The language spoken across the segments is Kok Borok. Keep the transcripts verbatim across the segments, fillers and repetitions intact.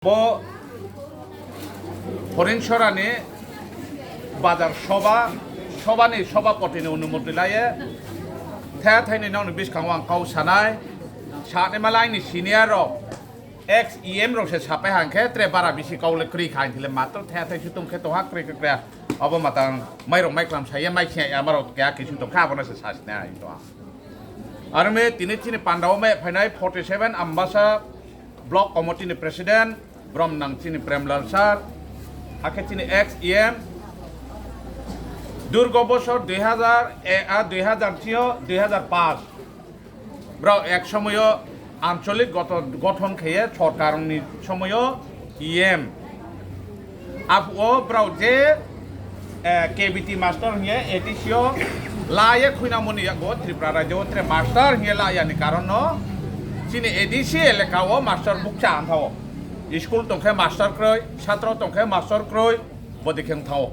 Bo Horinsorani bazar soba, sobani sobapotini onumoti laiye, the thaini nokni biskango ang kau sanai, sanai malaini senior rok, ex E M rok se sapai hangkhe tre bara bisi kau le kwrwi kha, ang thile matro the thai sutung khe tongha kwrwi kwrwi. Abo matang mairok maiklam saya, mai siya ya, amarok kaya kisu tongkha, abono se sasina hai to. Arme tini chini pandao mai phainai forty seven Ambasa Block Committee ni President, brom nang chini Premlal Sir, hakhe chini ex E M, durgo bosor dui hazar, e, a, dui hazar tio, dui hazar paanch. Brao ek somoyo ancholik goto-, gothon kheye sorkarni somoyo E M. Aphuru brao je, eh, K B T master hiye A D C o laiye khuinamoni yago Tripura rajyo tre master hiye laiyani karonno chini A D C eleka o master bukcha anthao. School tongkhe master kroi, satro tongkhe master kroi, bodi kheng thao.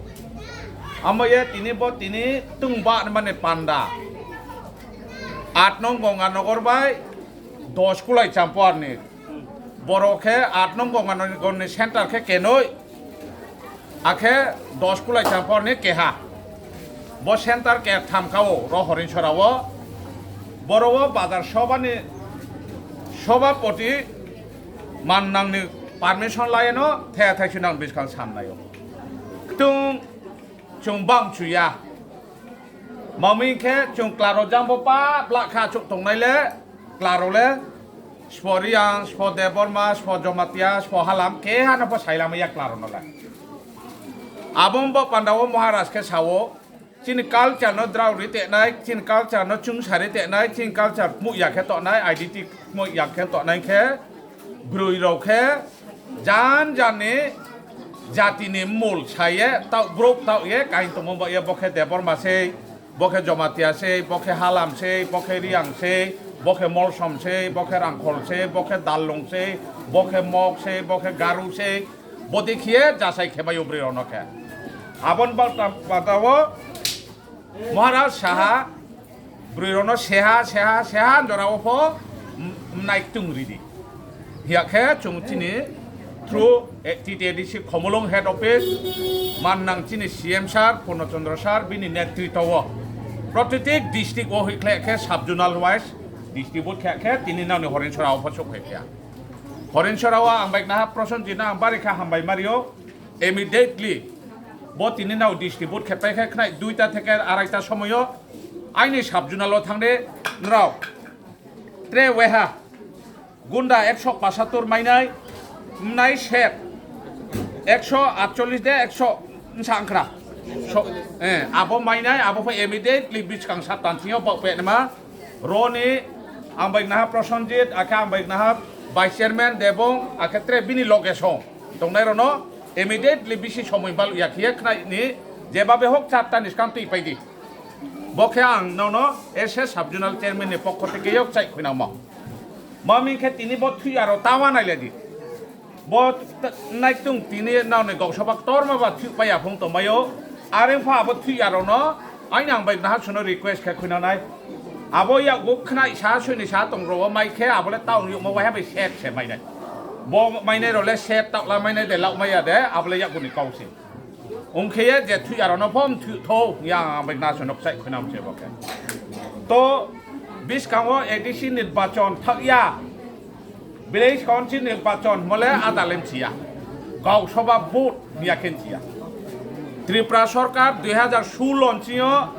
Amo ye tini bo tini tungba mane panda. Aat nong Gonganagar bai dos Kulai Champuarni. Borok khe aat nong Gonganagarni center khe kenoi, akhe dos Kulai Champuarni keha. Bo center ke thamkao ro Horinsorao. Boro o bazar sobani sobapoti mannangni permission laiano thaya thai sunang biskang samnaio. Ktung chwng bang chuya. Mamwi khe chwng klaro jang bo pa bla kha chuk tongnai le, klaro le, spo Riyang, spo Debbarma, spo Jomatia, spo Halam, kehano pho sailamaya klaro no le. Abo bo pandao Maharaj khe sao, chini culture no drao ri tenai, chini culture no chwng sari tenai, chini culture muya khe tonai, identity muya khe tonai khe, Bwrwi rok khe jan jan ni jati ni mul saye tau brok tau ye kain tongmo ba ye bo khe Debbarma sei, bo khe Jomatia sei, bo khe Halam sei, bo khe Riyang sei, bo khe Molsom sei, bo khe Rangkhol sei, bo khe Darlung sei, bo khe Mok sei, bo khe Garu sei, bo de khiye jasai khe bai o bwrwi rok no khe. Abon ba ta, ba ta o Maharaj saha, bwrwi rokno seha, seha, seha, jora o pho, m-, m-, naiktung ridi. Hiya khe chwng chini through, eh, T T A D C Khumulwng head office, mannang chini C M sir, Purno Chandra sir, bini netritwa o. Protiti district o hikhle khe sub zonal wise distribute khe khe tini nangni Horinsora o pho sok khe khe. Horinsora o ang bai naha Prosenjit no ang bari kha hambai mario. Immediately, bo tini nao distribute khe paikha khnai duita theke araita somoyo aini sub zonal o thangde nrao tre weha gunda ekso pasatur mainai, mnai set ekso atchollis de ekso nsa angkra. So, eh, abo mainai, abo pho immediately biskang sap tanthingyo bok pe nama. Roni ang bai naha Prosenjit, akhe ang bai naha Vice Chairman Debong, akhe tre bini loge song tongnai rono immediately bisi somoi bal ya khiye khnai ni jebabe hok charta ni skang twi paidi. Bo khe ang nono S S Sub Zonal Chairman ni pokho theke yok chai khuinamo. Mami khe tini bo thwi aro tawa nailedi. Bo t-, naiktung tini nao ni goksoba torma ba thwi paya phung tongbaio. Are pha abo thwi aro no aini ang bai naha suno request khe khuina nai. Abo ya guk khnai sa sui ni sa tong ro mai khe abo le taung yuk mo wai ha bai set se mai nai. Bo mai nai ro le set ta la mai nai de lau mai ya de abo le ya guni kau si. Ong khe ye je thwi aro no phom thwi tho ya ang bai naha suno chai khuina mo se bo khe. To biskango A D C nirbachon thak ya. Village Council nirbachon hwnmale adalem chiya. Gau Sabha vote miya khen chiya. Tripura Sarkar dui hazar solo nchio,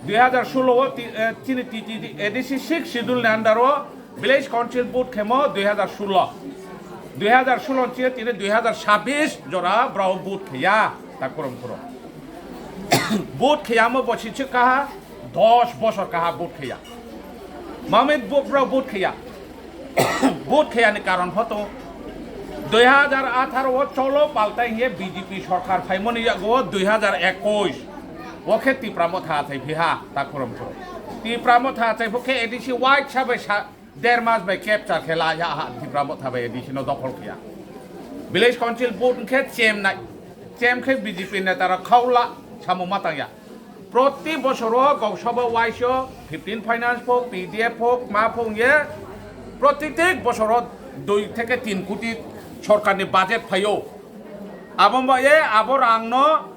dui hazar solo o ti-, eh, chini T T D, A D C six schedule ni under o Village Council vote khemo dui hazar solo. Dui hazar solo nchio tini dui hazar sabbish jora brao vote khiya. Takurum kurum. Vote khiyamo bosi chwk kaha, dos bosor kaha vote khiya. Mamit bo-, brao vote khiya. Vote khiyani karon photo. Dui hazar atharo o cholo paltai hiye B J P sorkar phaimoni yago dui hazar ekush. O khe Tipra Motha achai phiha, takurum kurum. Tipra Motha achai pho khe A D C wide sabai sa, der mas bai capture khe la ya ha Tipra Motha bai A D C no dokhol khiya. Village Council vote khe chem nai. Chem khe B J P neta rok khaula samung matang ya. Proti bosoro Goksobo waiso fifteen finance pho, P D F pho, ma pho ye protiti bosoro dui theke tin koti sorkarni budget phaio. Abo bai abo rangno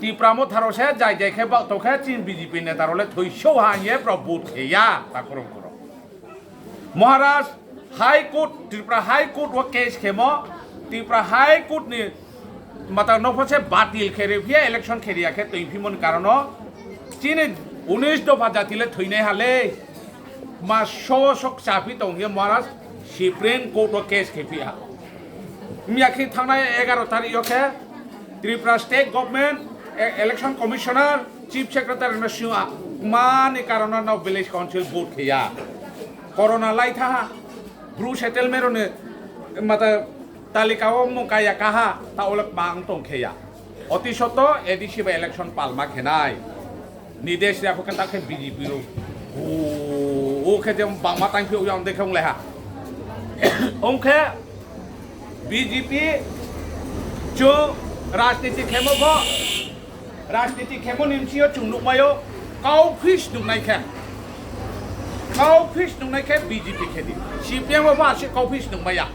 Tipra Motharo se jai jai khe bak tokhe chini B J P neta rok le thoi so ha ye bro vote khe ya ta khorok khorok. Maharaj High Court, Tripura High Court o case khemo, Tripura High Court ni mata nokho se batil khe rw phiya, election khe riya khe twi phimoni karono chini unis dopha jati le thwinai ha le. Ma so sok chapi tong ye Maharaj Supreme Court o case khe phiya. Miya khe thangnai egaro tarik o khe Tripura State Government, e-, Election Commissioner, Chief Secretary no sio a, mani karono no Village Council vote khe ya. Corona lai tha ha, Bru settlement rok ni mata talika o mung kaya kaha, ta olok bang tong khe ya. Oti soto A D C bai election palma khenai. Nidesh ya phukan ta khe B J P ro. O, o khe je bangma tang phi yang de khe ong leha. Ong khe B J P chu rajniti khemo bo, rajniti khemo nimsio chung nukmaio, kaufis nuknai khe. Kaufis nuknai khe B J P khe di. C P M bo asik kaufis nukmaya.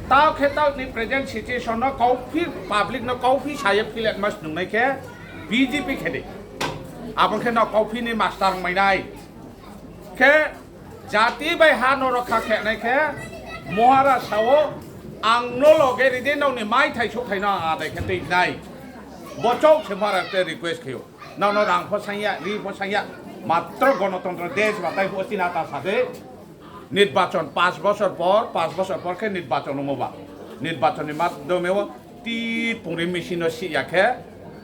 Tao khe tao ni present situation no kaufis public no kaufis haye filet mas nuknai khe B J P khe di. Abang khe no kaufis ni master mainai. Khe jati bai ha no rokha khe nai khe Maharaj sao ang no loge ridi nong ni mai thai sok thai no adai khe twi nai. Bochok se Maharaj te request khayo. Nono rang pho sangya, ri pho sangya, matro gonotontro desh ba tai pho china ta sade. Nirbachon panch bochor por, panch bochor por khe nirbachon wngma ba. Nirbachon ni madhyome o tit pungri machine no siya khe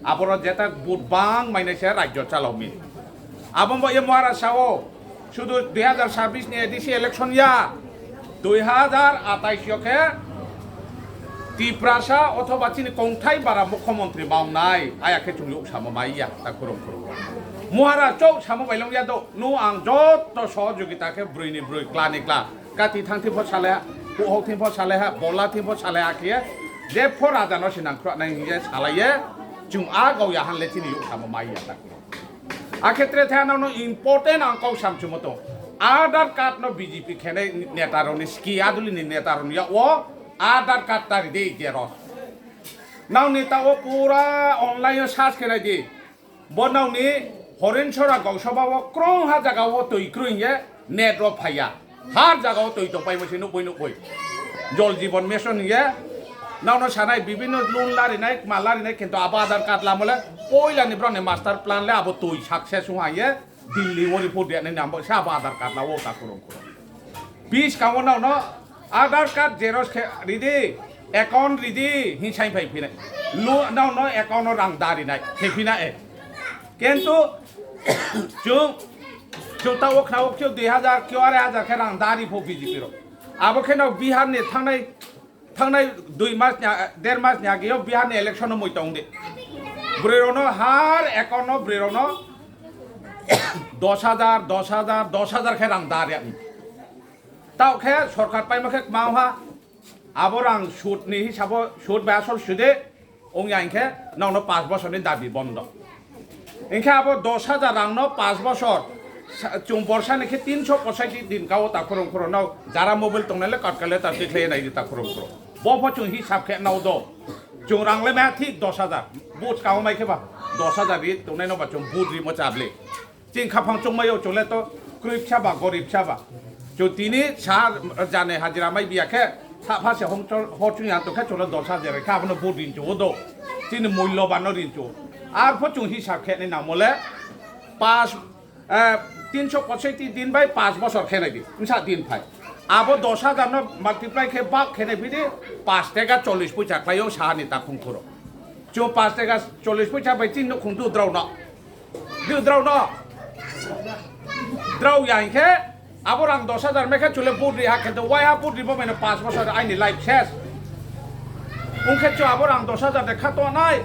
aboro jeta vote bang mainai se rajyo chalaomi. Abombo ye Maharaj sao sudu dui hazar sabis ni A D C election ya. Dui hazar atais yo khe Tiprasa othoba chini kongthai bara mukhyamantri mawnai, aya khe chwng uk samo mai ya, ta khurung khurung. Muhara chok samo bailong ya do, nu ang jotto sohojogita khe brwi ni brwi, kla ni kla. Kati thang thing pho salai ha, puhok thing pho salai ha, bola thing pho salai ha khe, je pho raja no se nang khwra nai hinye salai ye, chwng a gau ya han le chini uk samo mai ya, ta khurung. A khetre the ano no important ang kok sam chumo to. Aadhaar card no B J P khenai neta rok ni ski aduli ni neta rok ni ya o Aadhaar card tari de xerox. Nang ni ta o pura online o search khenai di. Bo nang ni Horinsora Gausaba o krong ha jaga o twi kroi ye net rok phaiya. Har jaga o twi tong pai bo se nukboi nukboi. Jol Jeevan Mission ye. Nang no sanai bibinno loan larinai, ma larinai, kintu abo Aadhaar card lamo le poila ni broni master plan le abo twi success wng ye. Delhi o report ya ni nang bo se abo Aadhaar card la o ta kurung kurung. Bis kamo nang no Aadhaar card xerox khe ridi, account ridi, hin sai phai phinai. Lo nang no account no rang da rinai, khe phina e. Kintu chwng, chwng ta o khna o kyo dui hazar, kyo arai hazar khe rang da ri pho B J P rok. Abo khe no Bihar ni thangnai, thangnai dui mas ni a-, der mas ni age o Bihar ni election no moi tong de. Bwrwi rok no har account no bwrwi rok no dos hazar, dos hazar, dos hazar khe rang da ri. Tao khe sorkar paima khe kma ha. Abo rang sud ni hisabo, sud bai asol sude, wng ya hinkhe nokno panch bosor ni dabi bondo. Hinkhe abo dos hajar rang no panch bosor, sa-, chwng borsa ni khe tinso posaiti din ka o ta khorong khorong no jara mobile tongnai le calculator tikhlai nai di ta khorong khorong. Bo pho chwng hisab khe nao do. Chwng rang le maya thik dos hajar. But ka o mai khe ba dos hajar ri tongnai no ba chwng but ri mo chable. Chini khaphang chongmai o chole to kwrwi phisa ba, gorib phisa ba. Chwng tini sa jane hajira mai biya khe, sa pha se hong chol, hor chwng yang to khe chole dos hajar khe abono bo rinchu o do. Chini mullo bano rinchu. Ar pho chwng hisab khe ni namo le pas, eh, tinso posaiti din bai pas bosor khe nai di. Wngsa din phai. Abo dos hajar no multiply khe bak khe nai phidi pas teka chollish poisa khlai o saha ni takhung khoro. Chwng pas teka chollish poisa bai chini nukhung du drao no. Di drao no. Drao ya hinkhe abo rang dos hajar mekha chule but ri ha khe to wai ha but ri bo meno panch bosor aini life ses. Ungkhe chu abo rang dos hajar de kha to nai.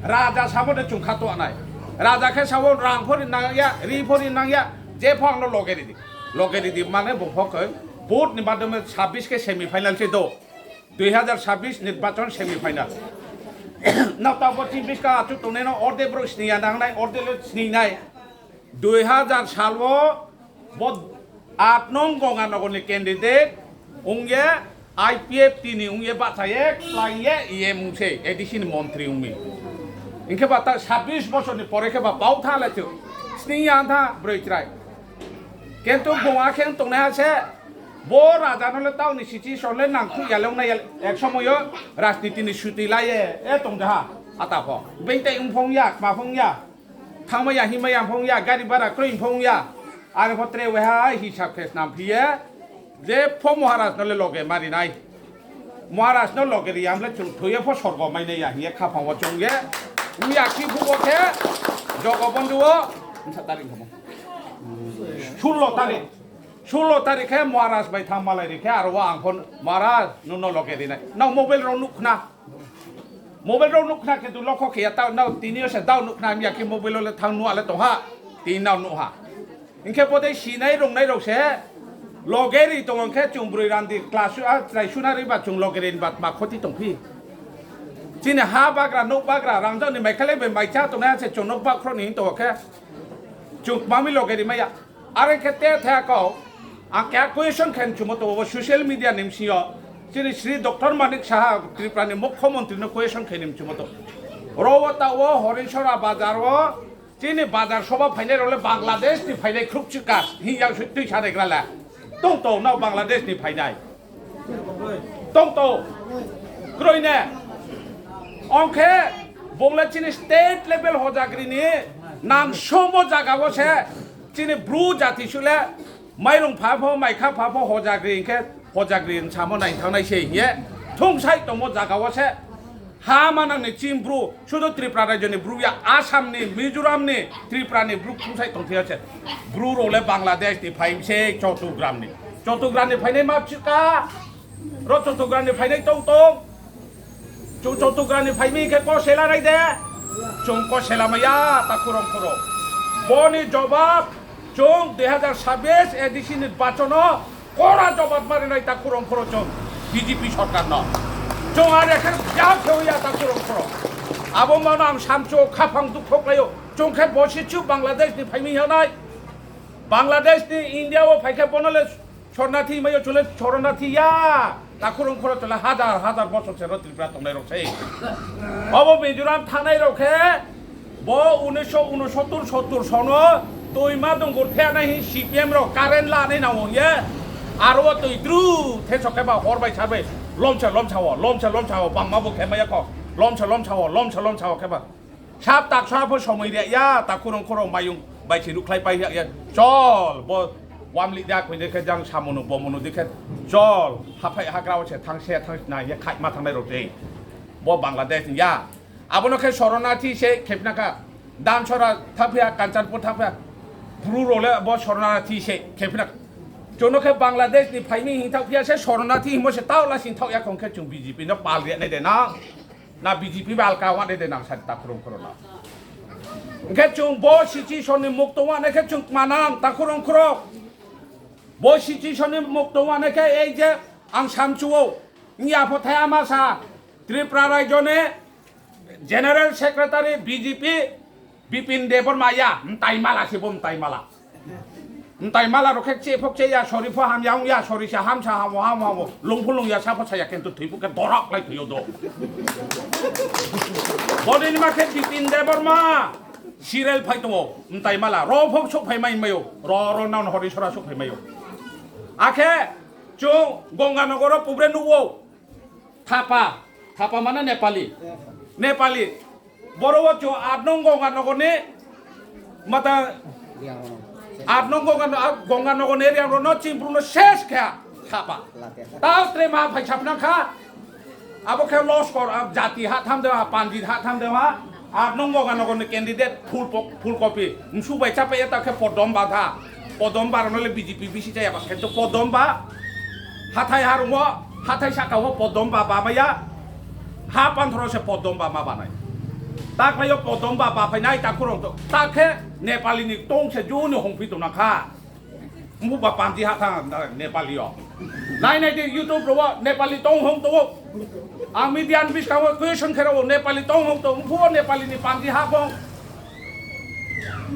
Raja sabo de chung kha to nai. Raja khe sabo rang phori nang ya, ri phori nang ya, je pho ang no loge ri di. Loge ri di mane bo pho khe but ni madhyome sabbish khe semi final se do. Dui hazar sabbish nirbachon semi final. Nokta bo chini bwskang achuk tongnai no orde borok siniya nangnai, orde le sininai. Dui hazar salo bo aat nong Ganga Nagar ni candidate wngye I P F T ni wngye bachaye, khlaiye, E M wngse, A D C ni montri wngmi. Hinkhe ba ta sabbish bosorni pore khe ba pau tha le chu. Sning ya tha broi chrai. Kintu bung a khe wng tongnai ha se, bo raja no le taoni situation le nang khu ya le wng nai ya le. Ek somoyo rajniti ni suti lai ye, e tong jaha, ata pho. Beng tei wng phong ya, kma phong ya. Thangmaya, himaya wng phong ya, gari bara kroi wng phong ya. Are pho tre weha hisab khe snam phiye. Je pho Maharaj no le loge mari nai. Maharaj no loge ri amle chung thoye pho sorgo mai nai ya hiye khaphang o chung ye. Wi akhi phubo khe jogo bondu o. Msa tarik kamo. Sullo tarik. Sullo tarik khe Maharaj bai thang malai ri khe aro ang phon Maharaj no no loge ri nai. Nang mobile ro nuk khna. Mobile rok nukna khe tu lokho khe ya ta nao tini o se dao nukna hamya khe mobile o le thang nua le tongha tini nao nukha. Hinkhe bodei sinai rungnai rok se loge ri tongo khe chung broi randi class a chwrai suna ri ba chung loge ri ba ma khoti tongphi. Chini ha bagra nuk bagra rangjak ni mai khalai bai mai cha tongnai se chung nuk bak khro ni tongo khe chung mami loge ri maya. Are khe te the kau, ang khe question khe mchumo to bo social media ni msio, chini Shri Doctor Manik Saha Tripura ni Mukhyamantri no question khe ni mchumo to. Ro o ta o Horisora bazar o, chini bazar soba phainai role Bangladesh ni phainai khruk chika, hi yang sui twi sa degra la. Tong to no Bangladesh ni phainai. Tong to. Kroi ne. Ongkhe bongla chini state level hojagri ni nang somo jaga o se Chini bru jati sule mairung pha pho, maikha pha pho, hojagri hinkhe hojagri hin samo naithang nai se hiye thung sai tongmo jaga o se ha manang ni chini bru sudu Tripura rajyo ni bru ya Assam ni, Mizoram ni, Tripura ni bru thung sai tong thia se bru rok le Bangladesh ni phai se Chottogram ni, Chottogram ni phainai ma chika. Ro Chottogram ni phainai tong tong. Chwng Chottogram ni phaimi khe kosela nai de. Chwng kosela maya ta khurong khuro. Boni jobab chwng dui hazar sabbish A D C ni bachono kora jobab mari nai ta khurong khuro chwng B J P sorkar no. Chwng are khe jak khe ya ta khurong khuro. Abo mano ang samcho khaphang dukho khlaio. Chwng khe bosi chu Bangladesh ni phaimi hanai. Bangladesh ni India o phai khe bono le Sornathi mayo chule sornathi ya. Takhurung khoro chule hajar hajar bosor se ro Tripura tongnai rok sei. Obo Mizoram thanai rok khe bo unisho unosottor sottor sono twi ma dungur the na hi C P M rok current la nai na wong ye. Aro twi dru the sok khe ba hor bai sar bai lomsa lomsa o lomsa lomsa o bangma bo khe maya kho. Lomsa lomsa o lomsa lomsa o khe ba. Sab taksa pho somoi rya ya, takhurung khoro mayung bai se rukhlai pai ya, ya. Chol, bo wamli da khoi dekhe jang samono bomono dekhe. Chol, haphai hagra o se thang se thang na ye khai ma thangnai rok tei. Bo Bangladesh ni ya. Abono khe sorona thi se khepna kha. Damsora thapya, Kanchanpur thapya. Bru role bo sorona thi se khepna. Chono khe Bangladesh ni phaimi hing thapya se sorona thi himo se tao la sing thao ya khong khe chung B J P no pal rya nai de na. Na B J P ba alka wane de nang sa takhurung khoro na. Hingke chung bo situation ni mukto wane khe chung manang takhurung khoro. Bo situation ni mukto wane khe ei je ang samchuo. Ni apho thaya ma sa Tripura rajyo ni General Secretary B J P Bipin Debbarma ya, mtai mala se bo mtai mala. Mtai mala rok khe che phok che ya, sori pho ham ya, ya sori se ham sa hamo, hamo, hamo. Lung pho lung ya, sa pho sa ya, kintu thwi pho khe dorok lai thwi o do. Bodini ma khe Bipin Debbarma serial phai tongo, mtai mala. Ro pho sok phai mai mayo, ro, ro naon hori sora sok phai mayo. Akhe chung Ganga Nogoro pubre nugo. Thapa, thapa mane Nepali. Nepali. Boro o chung aat nong Ganga Nogor ni mata aat nong Ganga, Ganga Nogor ni area rok no chini bru no ses kha thapa. Tao tre ma phai sap nang kha. Abo khe loskor, ah, jati ha tham de ha, panjit ha tham de ha. Aat nong Ganga Nogor ni candidate full pok-, full copy. Msu bai chapai eta khe podom ba tha. Podom ba rok no le B J P bisi chaya ba khe to podom ba. Hathai harung o, hathai saka o podom ba ba maya. Ha panthoro se podom ba ma banai. Tak lai o podom ba ba phai nai takhurung to. Tak khe Nepali ni tong se juni hongphi to na kha. Mbu ba panti ha thang Nepali o. Nai nai de YouTube ro Nepali tong hong to. Ang media ni biskang o question khe ro Nepali tong hong to. Mbu Nepali ni panti ha bong.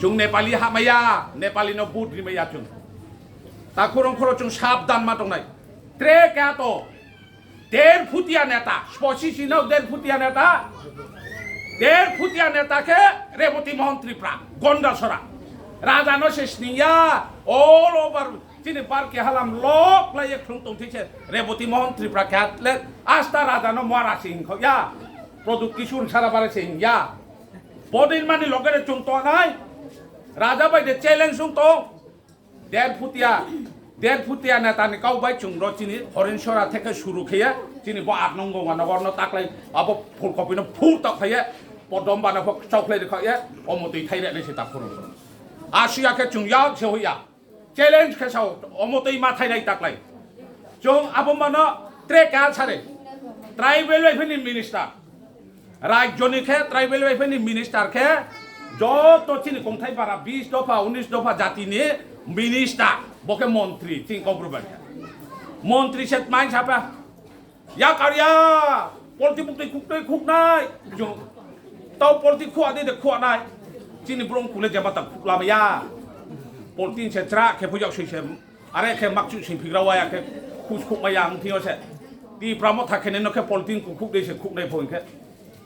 Chung Nepali ha maya, Nepali no vote ri maya chung. Takhurung khoro chung sabdan ma tongnai. Tre kya to. Der phutia neta, sposi sino der phutia neta, der phutia neta khe Reboti Mohan Tripura, Gondasora. Raja no se siniya, all over chini bar ke halam lok lai ek thung tong thise Reboti Mohan Tripura khe atle asta raja no mara sing kho ya. Product kisun sara bare sing ya. Bodin mani logere chung to nai. Raja bai de challenge chung to. Der phutia, der phutia netani kau bai chwng ro chini Horinsora theke suru kheye, chini bo aat nong gongano gorno taklai, abo phulkopino phur tok kheye, podom bana phok chokhlai rikha ye, omo twi thai rek se ta phuru. Asia khe chwng ya se hoya. Challenge khe sao, omo twi ma thai nai taklai. Chwng abo mano tre ka sare. Tribal bai phini minister. Rajyoni khe tribal welfare ni minister khe joto chini kongthai para bis dopha, unis dopha jatini minister, bo khe montri, chini Kokborok bai khe. Montri se tmai sapa, ya karya, polti buktui khuktui khuknai, jo, tau polti khua de de khua nai, chini brong kule jeba ta khukla ya, polti se chra khe phujak sui se. Are khe makchu sing phigra waya khe khus khuk maya ang thio se. Tipra Motha khe no khe polting kukhuk de se khuk nai phone khe.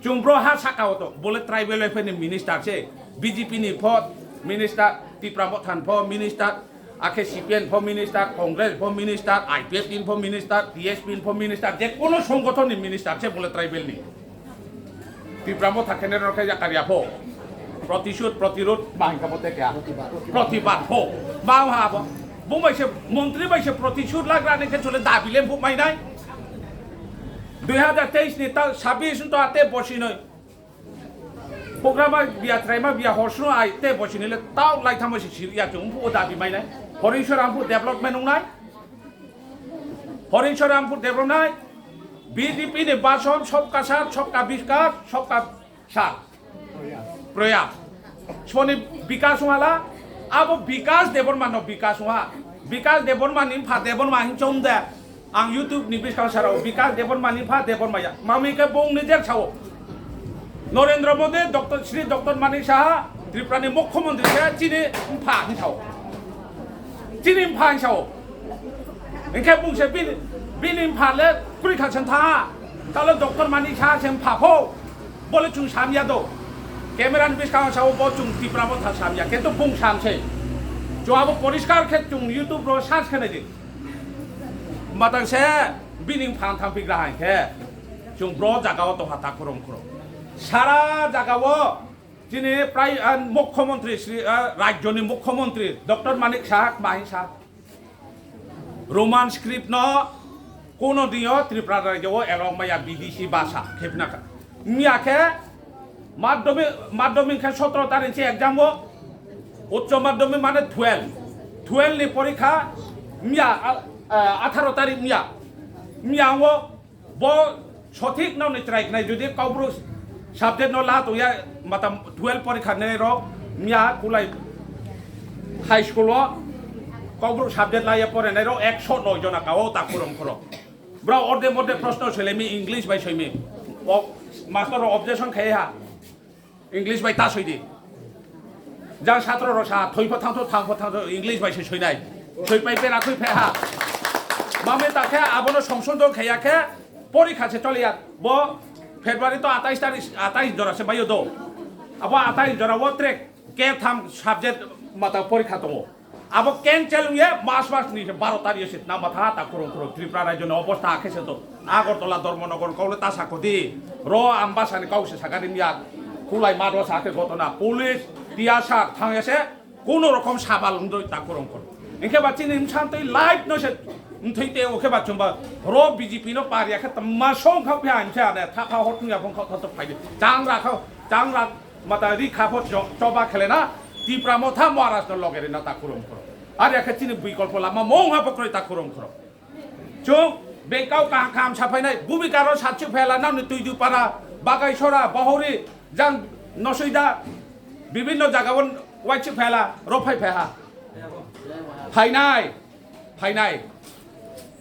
Chung bro ha saka o to bole tribal welfare ni minister se. B J P ni pho minister, Tipra Motha ni pho minister, akhe C P M pho minister, Congress pho minister, I P F T ni pho minister, T S P ni pho minister, je kono songgothon ni minister se bole tribal ni. Tipra Motha khe nero khe yakar ya pho. Protishud, protirod, ma hingka bo te kya? Protibad pho. Ma ha bo. Bo bai se, montri bai se protishud lagra ni khe chole dabi lem pho mai nai. Dui hajar teis ni ta sabis to ate bosi noi. Program a biya trai ma biya hosno ai te bosi ni le tau lai thamo se sir ya chung pho dabi mai nai. Horinsora pho development ung nai. Horinsora pho development nai. B J P ni bason sobka sat, sobka bikas, sobka sat. Proyas. Soni bikas wngala, abo bikas Debbarma no bikas wngha. Bikas Debbarma ni pha Debbarma hin chom de. Ang YouTube ni biskang sarao bikas Debbarma ni pha Debbarma ya. Mami ke bong ni jer sao. Narendra Modi, Doctor Shri Doctor Manik Saha, Tripura ni Mukhyamantri khe chini mpha hin sao. Chini mpha hin sao. Hingkhe bung se bini, bini mpha le kwrwi kha sen tha. Talo Doctor Manik Saha se mpha pho. Bole chung samya do. Camera ni biskang sao bo chung Tipra Motha samya. Kintu bung sam se. Chung abo poriskar khe chung YouTube ro search khe nai di. Matang se bini mpha thang pik ra hai khe. Chung bro jaga o tongha ta khorong khorong. Sara jaga o chini prai, ah, Mukhyamantri Shri, ah, Rajyoni Mukhyamantri Doctor Manik Saha, Mahi Saha. Roman script no kono diyo Tripura rajyo o elong maya B D C basa khepna kha. Miya khe madhyamik, madhyamik khe sotro tarik se exam o, uccho madhyamik mane twelve. Twelve ni porikha miya, ah, ah, atharo tarik miya. Miya o Bo sothik no ni try khnai, jodi Kaubru subject no la tongya, matam twelve porikha nai rok miya kulai high school o Kaubru subject laiya porinai rok ekso noi jona ka o ta khorong khorong. Bro orde morde proshno soilemi English bai soimi. O master rok objection khai ha. English bai ta soi di. Jang satro rok sa thoi pho thang tho, thang pho thang tho, English bai se soi nai. Soi pai pera thoi phe ha. Mame ta khe abono songsodhon khe ya khe porikha se chole ya. Bo February to atais tarik, atais jora se bayo do. Abo atais jora wo track ke tham subject mata porikha tongo. Abo cancel wngya mas mas ni baro tarik se namba tha ta khorong khorong Tripura rajyo ni obostha akhe se to Agartala Dharmanagar kau le ta sa kho di ro Ambasa ni kau se sakha rimya kulai ma do sa khe gotona police tiyasar thang ya se kono rokom sabal wngdoi ta khorong khorong hinkhe ba chini msantwi live no se mthoi te o khe ba chumba ro B J P no par ya khe ma song kha phi an khe ane tha kha hot ya phong kha to phai di chang ra kha chang ra Mata ri kha pho cho-, choba khelena, Tipra Motha Maharaj no loge rina ta khorong khorong. Are khe chini bikolpo lama mong ha pho kroi ta khorong khorong. Chwng bekau kaham kaham saphainai, bumi karo satsu phela, nang ni Tuidu para, Bagai Sora, Bahori, jang Nosoida, bibinno jaga o waitsu phela, rophai pheha. Phainai. Phainai.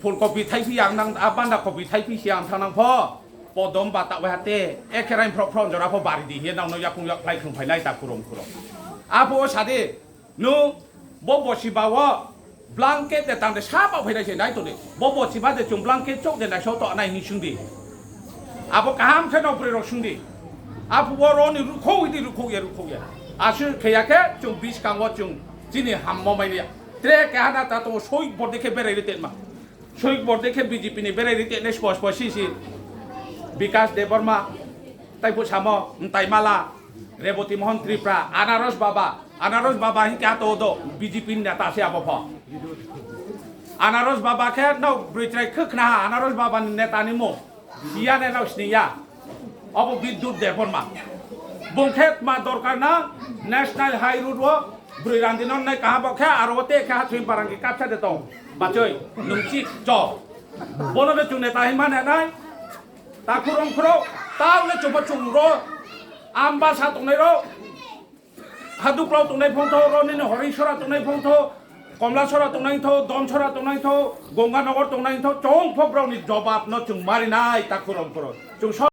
Phulkopi thaipi ang nang, a banda kopi thaipi si ang thang nang pho. Podom bata wai hate. Ekhe rain phrok phrok jora pho bari di he nang no yakung yak lai khung phainai ta khurong khurong. Apo o sade. Nu bo bosi bawo. Blanket de tang de sa pao phainai se nai toni. Bo bo chiba de chung blanket chok de nai so to nai hing sung di. Abo kaham khe no bwrwi rok sung di. Apu bo ro ni rukhou di rukhou ya rukhou ya. Asu khe ya khe chung bis kango chung chini hammo mai ya. Tre ke hana ta to soi borde khe berai de ma. Soi borde khe B J P ni berai de ne spo spo si si. Bikas Debbarma. Tai phu samo, tai mala, Reboti Mohon Tripura, Anaros Baba, Anaros Baba hin kya to do, B J P neta se abo pho. Anaros Baba khe no britrai khwkhna ha, Anaros Baba ni neta ni mo, iya ne no sni ya. Abo Bidyut Debbarma. Bung khe ma dorkar na, National High Road o, bri randi non nai kaha bo khe, aro te kha thwin parang ki kapsa de tong. Bachoi, nungchi, cho. Bono de chune ta hin ma ne nai. Ta khurung khuro, ta le chuba chung ro, amba sa tongnai ro, haduk ro tongnai phong tho, ro nini horing sora tongnai phong tho, komla sora tongnai tho, don sora tongnai tho, gongga nogor tongnai tho, chong phok rok ni jobab no chung mari nai ta khurung khuro. Chung so